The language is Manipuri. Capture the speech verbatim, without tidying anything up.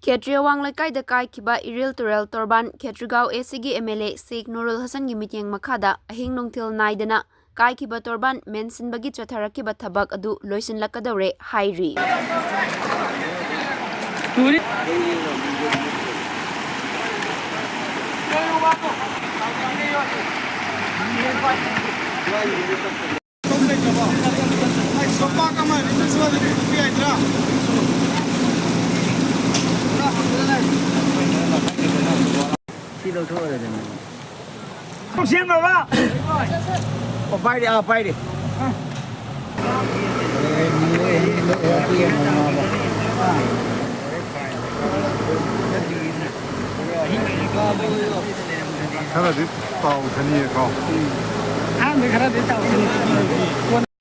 ꯈꯦꯇ꯭ꯔꯤꯌꯥꯋꯥꯡ ꯂꯩꯀꯥꯏꯗ ꯀꯥꯏꯈꯤꯕ ꯏꯔꯤꯜ ꯇꯨꯔꯦꯜ ꯇꯣꯔꯕꯥꯟ ꯈꯦꯇ꯭ꯔꯤꯒꯥꯎ ꯑꯦꯁꯤꯒꯤ ꯑꯦꯝ ꯑꯦꯜ ꯑꯦ ꯁꯦꯈ ꯅꯨꯔꯨꯜ ꯍꯁꯟꯒꯤ ꯃꯤꯠꯌꯦꯡ ꯃꯈꯥꯗ ꯑꯍꯤꯡ ꯅꯨꯡꯊꯤꯜ ꯅꯥꯏꯗꯅ ꯀꯥꯏꯈꯤꯕ ꯇꯣꯔꯕꯥꯟ ꯃꯦꯟꯁꯤꯟꯕꯒꯤ ꯆꯠꯊꯔꯛꯈꯤꯕ ꯊꯕꯛ ꯑꯗꯨ ꯂꯣꯏꯁꯤꯜꯂꯛꯀꯗꯧꯔꯦ ꯍꯥꯏꯔꯤ꯫ ꯁꯤ ꯂꯧꯊꯣꯛꯑꯔꯣꯏꯗꯅ꯫ ꯁꯦꯝ ꯕꯕꯥ꯫ ꯑꯣ, ꯄꯥꯏꯔꯤ, ꯑꯥ, ꯄꯥꯏꯔꯤ꯫ ꯈꯔꯗꯤ ꯇꯥꯎꯊꯅꯤꯌꯦꯀꯣ꯫ ꯑꯍꯥꯟꯕ ꯈꯔꯗꯤ ꯇꯥꯎꯊꯅꯤ꯫